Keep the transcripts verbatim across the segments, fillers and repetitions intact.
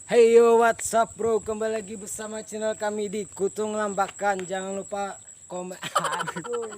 Hey yo, what's up bro? Kembali lagi bersama channel kami di Kutung Lambakan. Jangan lupa komen. Aduh.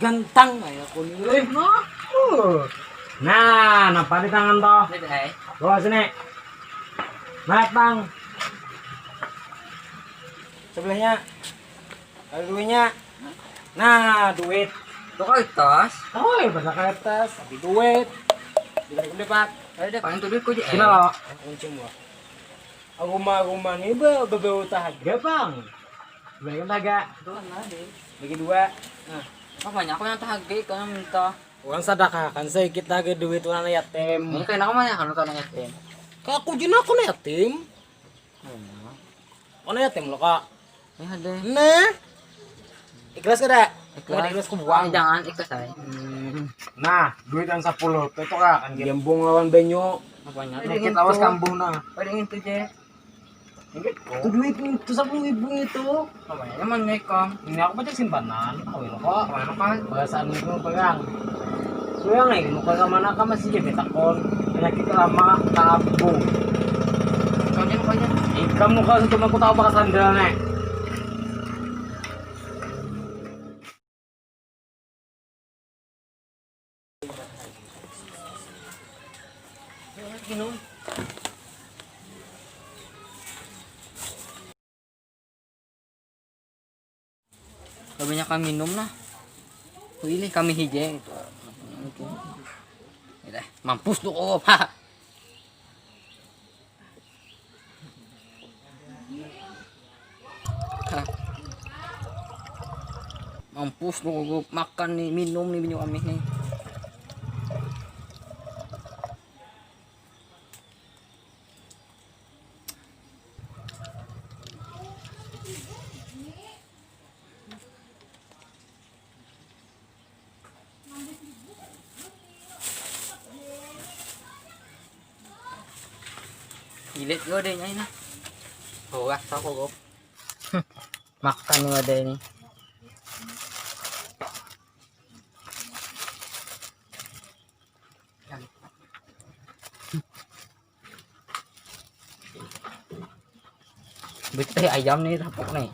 Gantang kayak aku nih. Eh, nah, napa di tangan toh? Ini deh. Bawa sini. Naik, Bang. Sebelahnya. Ada duitnya. Nah, duit. Tuh kertas. Oh, ya, pada kertas, tapi duit. Tidak gede, Pak. Ada deh, paling tuh duit ku aja. Gila loh. Kunci gua. Rumah-rumah ini be bebeu tahaga, Bang. Belikan tahaga. Itu kan ada. Bagi dua. Nah, makanya aku yang tahaga, kau yang minta. Orang sedekahkan sedikit tahaga duit orang yatim. Ini kayak aku mana kalau anak yatim? Kak, aku jina aku yatim. Mana yatim lo, Kak? Ini ada. Nah. Ikhlas kada? Ikhlas. Kada ikhlas ku buang. Eh, jangan ikhlas aja. Hmm. Nah, duit yang sepuluh itu, Kak, kan gembung lawan banyu. Apanya? Ada yang lawas itu. Kambuh nah. Ada yang itu, Cek. Itu duit itu sepuluh ribu itu. Apanya? Mana ikam? Ini aku pacak simpanan. Tahu ya, kok. Mana, Kak? Perasaan itu pegang. Sudah nih, muka ke mana kan masih jadi takon. Penyakit lama kabung. Kau jangan kau aja. Ikam muka cuma aku tahu pakai sandal nih. Minum. Kebanyakan minum nah. Pilih kami hijau gitu. Oke. Ya dah, mampus tuh, oh, ha. Mampus tuh, makan nih, minum nih, minum amih nih. Ilit gue deh nyai nah. Hoak tau kok. Makan gue deh ini. Beteh ayam nih, tapuk nih.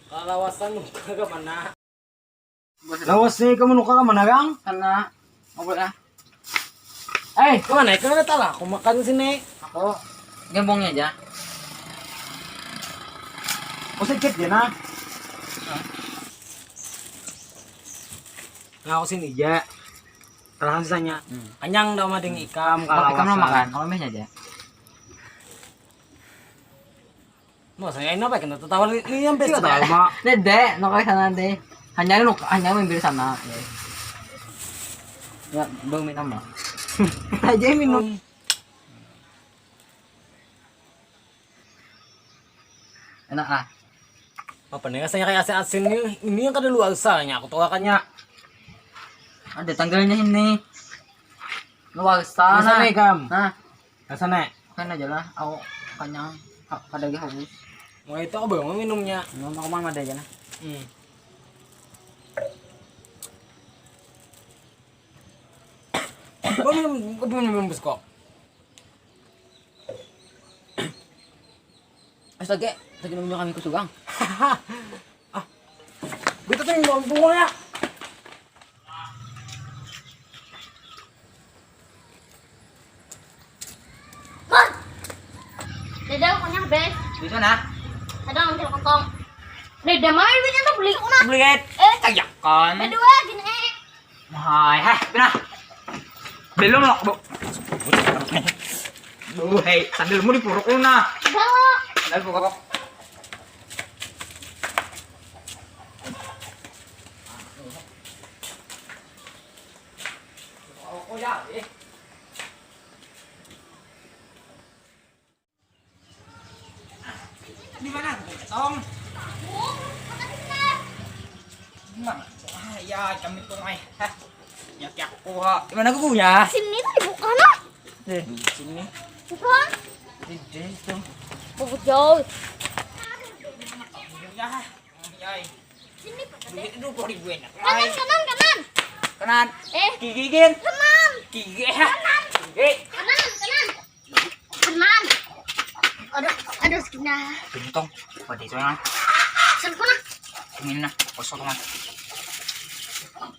Kalawasan muka ke mana? Lawas nih, kamu nuka ke mana, Kang? Karena apa lah? Eh, kemana? Kemana talah? Aku makan sini. Aku gembongnya aja. Oh, sedikit ya, nah. Nah, aku sini aja. Terang sisanya. Hmm. Kenyang dah mading ikam. Kalau ikam lah kalawasan. Makan, kalau mehnya aja. Masanya ini apa kena tertawa ini yang pesta tahu, Mak. Dede, no kali sana deh. Hanya lu, hanya mampir sana. Ya, bang minum, Mak. Aja minum. Enak ah. Apa nih rasanya kayak asin-asin nih? Ini yang kada luar biasanya aku tuh akannya. Ada tanggalnya ini. Luar sana. Sana ikam. Nah. Rasa nek. Kan aja lah, aku kenyang, ka- kada lagi haus. Wah, itu aku bangun minumnya. Minum aku mah ada aja nah. Hmm. Kau minum, kau minum, minum bes kok. Astaga, lagi minum kami kusugang. Ah, kita tuh minum bunga ya. Bes, di sana. Ada ngambil kantong. Dede mai duitnya tuh beli una. Beli kan? Eh, kayak kan. Berdua gini eh. Hai, heh, pina. Belum lo, Bu. Duh, hei, sambil mau dipuruk lu nah. Bawa. Sambil puruk. Oh, oh ya, eh. Di mana aku punya tong? Di mana? Ah, ya, kami tuh, eh. Hah. Ya, kayak aku, ha. Di mana aku punya? Sini tuh dibuka, nah. Deh, sini. Bukan. Di, di, itu. Bagus jauh. Ya, ya. Sini, Pak. Duit dua puluh ribu enak. Kanan, kanan, kanan. Kanan. Eh. Gigi, gin. Kanan. Gigi, ha. Kanan. Gigi. Kanan, kanan. Teman. Aduh, aduh, sakitnya. Gentong. Pada itu nah. Sempurna. Ini nah, kosong kan.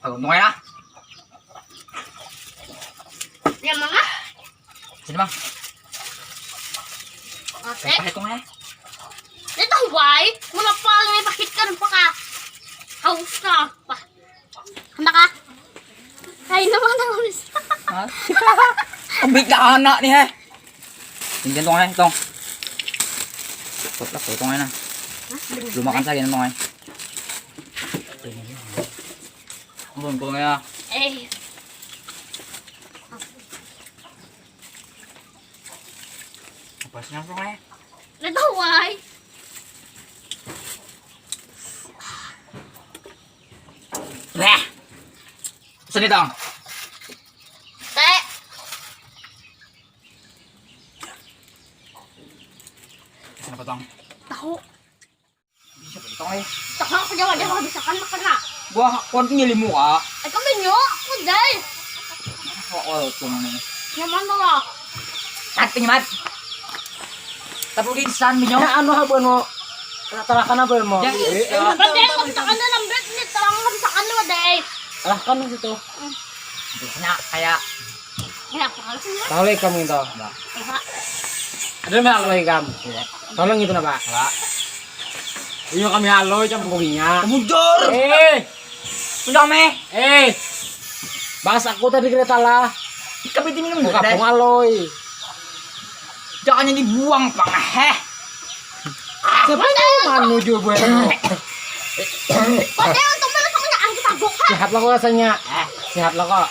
Kalau untung ya. Ya, Mang, ah. Sini, Mang. Oke. Saya hitung ya. Ini tahu baik, kenapa ini pakitkan pakai haus kah? Wah. Hendak ah. Kain apa nang habis? Hah? Kebik dah anak nih, eh. Ini tong, eh, tong. Kok lah, tong, eh, nah. Belum makan lagi, tong, eh. Belum, tong, ya. Eh. Apa sih, tong, eh? Nggak tahu, wai. Wah. Sini, tong. Teh. Kenapa, tong? Tahu. Bisa, tong, eh. Tahu aku jawab dia bisa kan makan lah. Wah, kon punya limu, ah. Eh, kamu nyo, aku dai. Wah, oh, tong ini. Nyaman tuh lah. Kat, penyempat. Tapi udah insan, minyo. Nah, anu, apa, no? Talakan apa, mau? Ya, eh, eh, Pada yang masakan dalam bed ini terang masakan lu dai. Talakan gitu. Biasanya kayak Kenapa harusnya? Tahu lagi kamu itu. Ada mah lagi kamu. Tolong gitu, Pak. Iya, kami halo campur kopinya. Bujur. Eh, udah meh. Eh. Bahas aku tadi kereta lah. Kami ini minum. Bukan pengaloi. Jangan dibuang, Pak. Heh. Siapa yang mau nuju buat? Padahal untuk mana kamu yang angkat tabok, ha? Sehat lah kok rasanya. Sehat lah kok.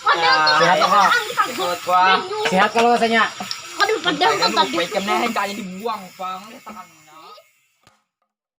Padahal untuk Sehat mana kok. Kamu yang angkat tabok. Sehat kok. Sehat kalau rasanya. Aduh, padahal kan tadi. Baik kena hanya dibuang, Bang. Tangan.